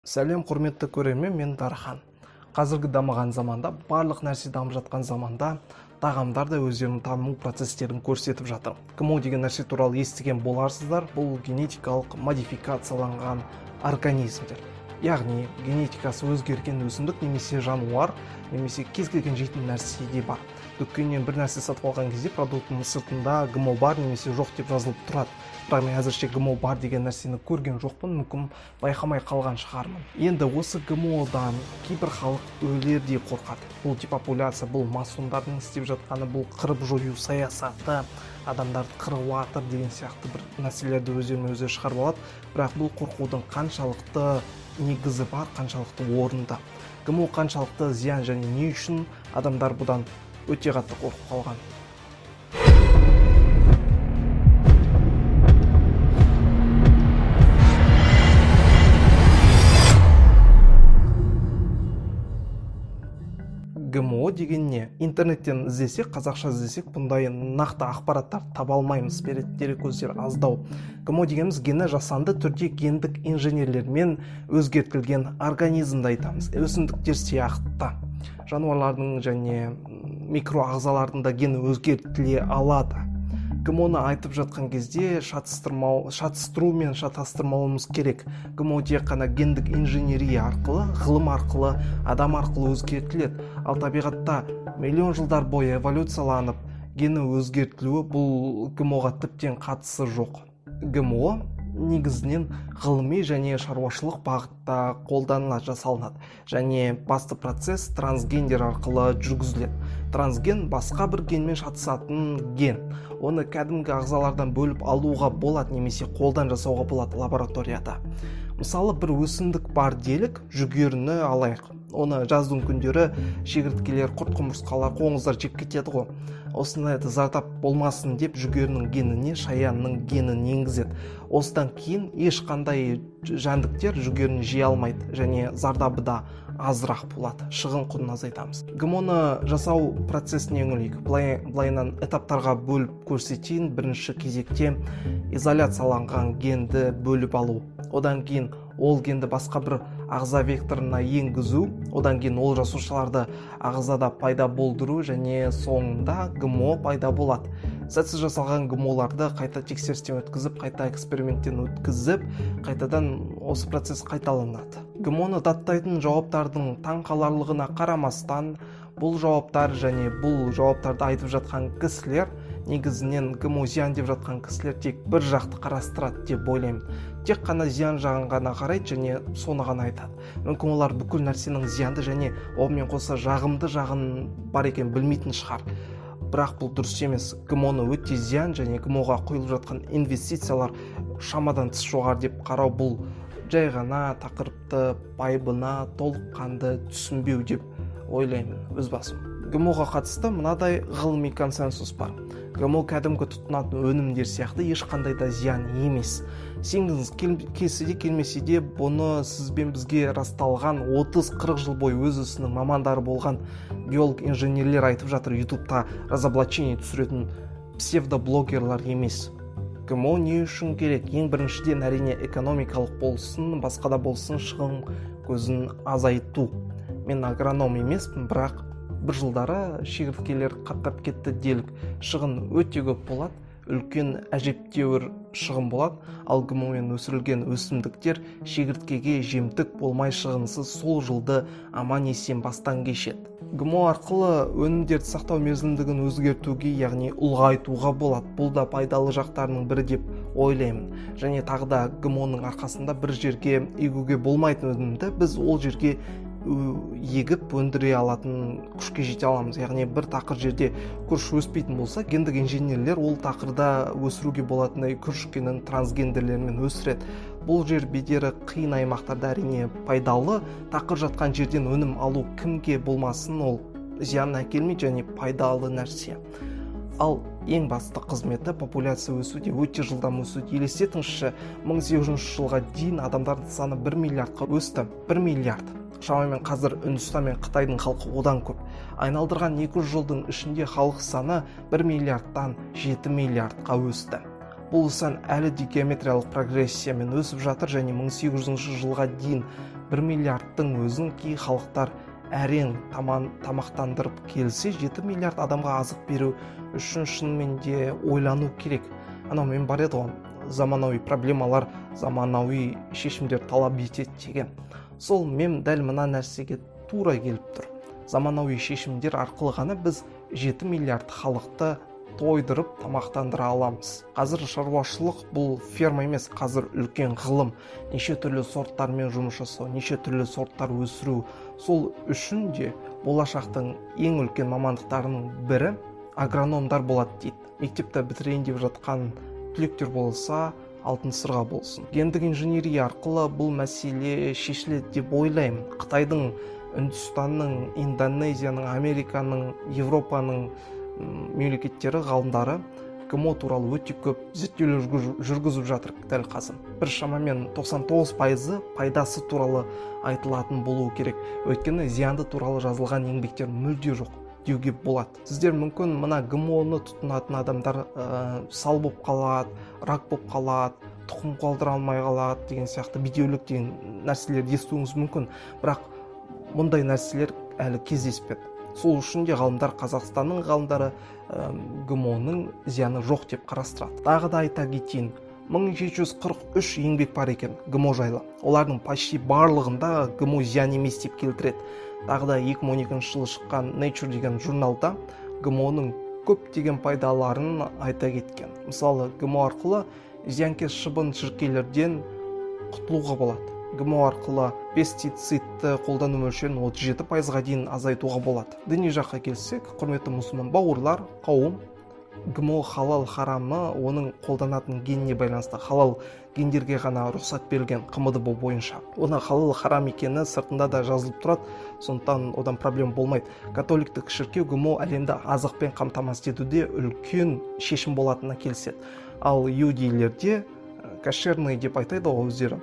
Сәлем, құрметті көрермен, мен Дархан. Қазіргі дамыған заманда, барлық нәрсе дамып жатқан заманда тағамдар да өздерінің даму процестерін көрсетіп жатыр. ГМО деген нәрсе туралы естіген боларсыздар. Бұл генетикалық модификацияланған организмдер. Яғни генетикасы өзгерген өсімдік немесе жануар, немесе кез келген жейтін нәрсе де бар. Дүкеннен бір нәрсе сатып алған кезде продукттың сыртында ГМО бар немесе жоқ деп жазылып тұрады. Бірақ мен әзірше ГМО бар деген нәрсені көрген жоқпын, мүмкін, байқамай қалған шығармын. Енді осы ГМО-дан кейбір халық өлердей қорқады. Бұл депопуляция, бұл масондардың істеп жатқаны, бұл қырып жою саясаты, адамдарды қырып жатыр деген сияқты бір нәрселерді өздерімен өздері шығарып алады. Бірақ бұл қорқудың қаншалықты негізі бар, қаншалықты орынды, ГМО қаншалықты зиян және не үшін адамдар бұдан өте қатты қорқып қалған? ГМО деген не? Интернеттен іздесек, қазақша іздесек, бұндай нақты ақпараттар таба алмаймыз, беретін дереккөздер аздау. ГМО дегеніміз гені жасанды түрде гендік инженерлермен өзгертілген организмді айтамыз. Өсімдіктер сияқты жануарлардың және микроағзалардың да гені өзгертіле алады. ГМО-ны айтып жатқан кезде шатыстырмау, шатыстыру мен шатастырмауымыз керек. ГМО тек қана гендік инженерия арқылы, ғылым арқылы, адам арқылы өзгертіледі. Ал табиғатта миллион жылдар бойы эволюцияланып, гені өзгертілуі, бұл ГМО-ға тіптен қатысы жоқ. ГМО негізінен ғылыми және шаруашылық бағытта қолданылады, жасалынады және басты процесс трансгендер арқылы жүргізіледі. Трансген — басқа бір генмен шатысатын ген. Оны кәдімгі ағзалардан бөліп алуға болады немесе қолдан жасауға болады лабораторияда. Мысалы, бір өсімдік бар делік, жүгеріні алайық. Оны жаздың күндері шегірткелер, құрт құмырсқалар, қоңыздар жеп кетеді ғой. Осындай зардап болмасын деп, жүгерінің геніне шаянның генін енгізеді. Осыдан кейін ешқандай жәндіктер жүгеріні жей алмайды және зардабы да азырақ болады, шығын құнын азайтамыз. ГМО-ны жасау процесіне үңілейік. Былайынан этаптарға бөліп көрсетейін. Бірінші кезекте изоляцияланған генді бөліп алу, одан кейін ол генді басқа бір ағза векторына енгізу, одан кейін ол жасушаларды ағзада пайда болдыру және соңында ГМО пайда болады. Сәтсіз жасалған ГМО-ларды қайта тексерістен өткізіп, қайта эксперименттен өткізіп, қайтадан осы процесс қайталанады. ГМО-ны даттайтын жауаптардың таңқаларлығына қарамастан, бұл жауаптар және бұл жауаптарды айтып жатқан кісілер, негізінен ГМО зиян деп жатқан кісілер, тек бір жақты қарастырады деп ойлаймын. Тек қана зиян жағын ғана қарайды және соны ғана айтады. Мүмкін, олар бүкіл нәрсенің зиянды және онымен қоса жағымды жағын бар екенін білмейтін шығар. Бірақ бұл дұрыс емес. ГМО-ны өте зиян және ГМО-ға құйылып жатқан инвестициялар шамадан тыс жоғары деп қарау — бұл жай ғана тақырыпты байыбына, толыққанды түсінбеу деп ойлаймын өз басым. ГМО-ға қатысты мынадай ғылыми консенсус бар: ГМО кәдімгі тұтынатын өнімдер сияқты ешқандай да зиян емес. Сенгіңіз келсе де, келмесе де, бұны сіз бен бізге расталған, 30-40 жыл бойы өз ісінің мамандары болған биолог инженерлер айтып жатыр, ютубта разоблачение түсіретін псевдоблогерлар емес. ГМО не үшін керек? Ең біріншіден, әрине, экономикалық болсын, басқа да болсын, шығын көзін азайту. Мен агроном емеспін, бірақ бір жылдары шегірткелер қаптап кетті делік, шығын өте көп болады, үлкен, әжептәуір шығын болады. Ал ГМО-мен өсірілген өсімдіктер шегірткеге жемтік болмай, шығынсыз сол жылды аман есен бастан кешеді. ГМО арқылы өнімдерді сақтау мерзімдігін өзгертуге, яғни ұлғайтуға болады. Бұл да пайдалы жақтарының бірі деп ойлаймын. Және тағы да ГМО-ның арқасында бір жерге егуге болмайтын өнімді біз ол жерге егіп өндіре алатын күшке жете аламыз. Яғни бір тақыр жерде күріш өспейтін болса, гендік инженерлер ол тақырда өсіруге болатындай күріш генін трансгендерлермен өсіреді. Бұл жер бедері қиын аймақтарда, әрине, пайдалы. Тақыр жатқан жерден өнім алу кімге болмасын ол зиян әкелмейді және пайдалы нәрсе. Ал ең басты қызметі — популяция өсуде, өте жылдам өсуде. Елестетіңізші, 1800 жылға дейін адамдардың саны 1 миллиардқа өсті. 1 миллиард шамамен. Қазір Үндістан мен Қытайдың халқы одан көп. Айналдырған 200 жылдың ішінде халық саны 1 миллиардтан 7 миллиардқа өсті. Бұл сан әлі де геометриялық прогрессиямен өсіп жатыр және 1800 жылға дейін 1 миллиардтың өзін кей халықтар әрең тамақтандырып келсе, 7 миллиард адамға азық беру үшін шынымен де ойлану керек. Анау мен бар еді ғой, заманауи проблемалар заманауи шешімдер талап етеді деген. Сол мем дәл мына нәрсеге тура келіп тұр. Заманауи шешімдер арқылы ғана біз 7 миллиард халықты тойдырып тамақтандыра аламыз. Қазір шаруашылық бұл ферма емес, қазір үлкен ғылым: неше түрлі сорттармен жұмыс жасау, неше түрлі сорттар өсіру. Сол үшін де болашақтың ең үлкен мамандықтарының бірі агрономдар болады дейді. Мектепті бітірейін деп жатқан түлектер болса, алтын сырға болсын. Гендік инженерия арқылы бұл мәселе шешіледі деп ойлаймын. Қытайдың, Үндістанның, Индонезияның, Американың, Европаның мемлекеттері ғалымдары ГМО туралы өте көп зерттеулер жүргізіп жатыр дәл қазір. Бір шамамен 99%-ы пайдасы туралы айтылатын болуы керек, өйткені зиянды туралы жазылған еңбектер мүлде жоқ деуге болады. Сіздер мүмкін мына ГМО-ны тұтынатын адамдар сал болып қалады, рак болып қалады, тұқым қалдыра алмай қалады деген сияқты, бедеулік деген нәрселерді естуіңіз мүмкін. Бірақ мұндай нәрселер әлі кездеспеді. Сол үшін де ғалымдар, Қазақстанның ғалымдары ГМО-ның зияны жоқ деп қарастырады. Тағы да айта кетейін, 1743 еңбек бар екен ГМО жайлы. Олардың почти барлығында ГМО зиян емес деп келтіреді. Тағы да 2012 жылы шыққан Nature деген журналда ГМО-ның көптеген пайдаларын айта кеткен. Мысалы, ГМО арқылы зиянкес шыбын шіркейлерден құтылуға болады. ГМО арқылы пестицидті қолдану мөлшерін 37%-ға дейін азайтуға болады. Діни жаққа келсек, құрметті мұсылман бауырлар, қауым, ГМО халал харамы оның қолданатын геніне байланысты. Халал гендерге ғана рұқсат берілген ҚМДБ бойынша. Оны халал харам екені сыртында да жазылып тұрады, сондықтан одан проблема болмайды. Католиктік шіркеу ГМО әлемді азықпен қамтамасыз етуде үлкен шешім болатынына келіседі. Ал иудейлерде кошерный деп айтайды ғой өздері,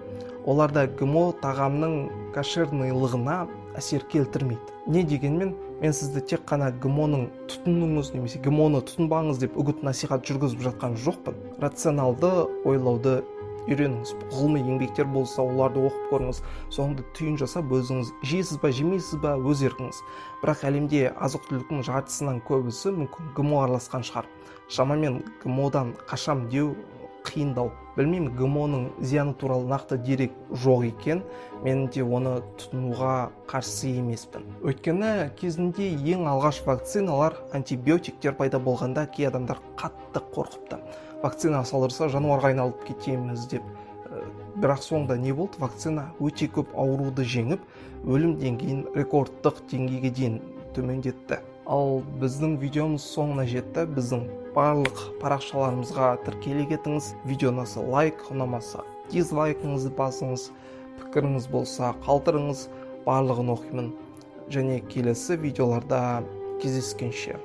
оларда ГМО тағамның кошерныйлығына әсер келтірмейді. Не дегенмен, мен сізді тек қана ГМО-ның тұтыныңыз немесе ГМО-ны тұтынбаңыз деп үгіт насихат жүргізіп жатқан жоқпын. Рационалды ойлауды үйреніңіз. Ғылыми еңбектер болса, оларды оқып көріңіз. Соңында түйін жасап, өзіңіз жейсіз ба, жемейсіз ба, өз еркіңіз. Бірақ әлемде азық түліктің жартысынан көбісі мүмкін ГМО араласқан шығар. Шамамен ГМО-дан қашам деу қиындау. Білмеймін, ГМО-ның зияны туралы нақты дерек жоқ екен. Мен де оны тұтынуға қарсы емеспін, өйткені кезінде ең алғаш вакциналар, антибиотиктер пайда болғанда кей адамдар қатты қорқыпты, вакцина салдырса, жануарға айналып кетеміз деп. Бірақ соңында не болды? Вакцина өте көп ауруды жеңіп, өлім деңгейін рекордтық деңгейге дейін төмендетті. Ал біздің видеомыз соңына жетті. Біздің барлық парақшаларымызға тіркеле кетіңіз. Видео ұнаса, лайк, ұнамаса, дизлайкыңызды басыңыз, пікіріңіз болса, қалдырыңыз, барлығын оқимын. Және келесі видеоларда кездескенше.